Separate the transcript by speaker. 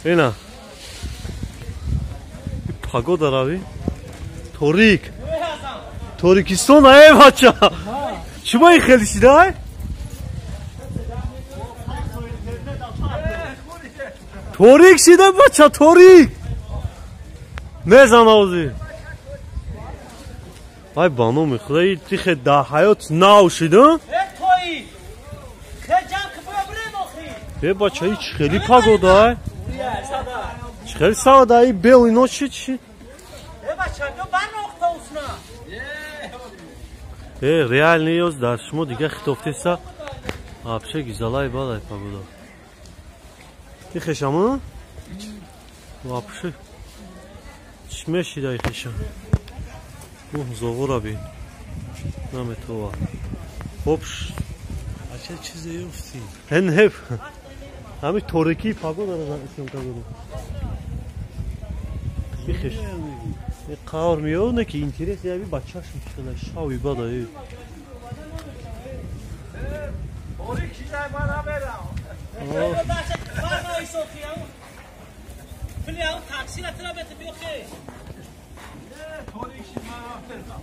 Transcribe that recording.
Speaker 1: Ина. Погода рави. Торик. Торикистон ай бача. Шумо ин хеле шидай? Торик шида бача, торик. Мезана ози. Ай ба номи Худо ин тихе да ҳаёт нав шида? Э бача, ин чӣ хели погода ай? Чӣ хели савода ин белый ночи чи? Э реально ёз дар шумо дига хитофтеса вообще гизалай бадай погода. Ихешаму? Вообще чӣ мешида ихеша? Ух, зоғура бин. Наметова. Хоб.
Speaker 2: Ача чизе ёфтӣ?
Speaker 1: Не. Ҳами торикии погодаро съёмка кардам. Ихеш. Қавр меёвне ки интерес яви ба чашм чиқада шави бада.
Speaker 2: Торик шидай ман наберам. Торик шид ман наберам.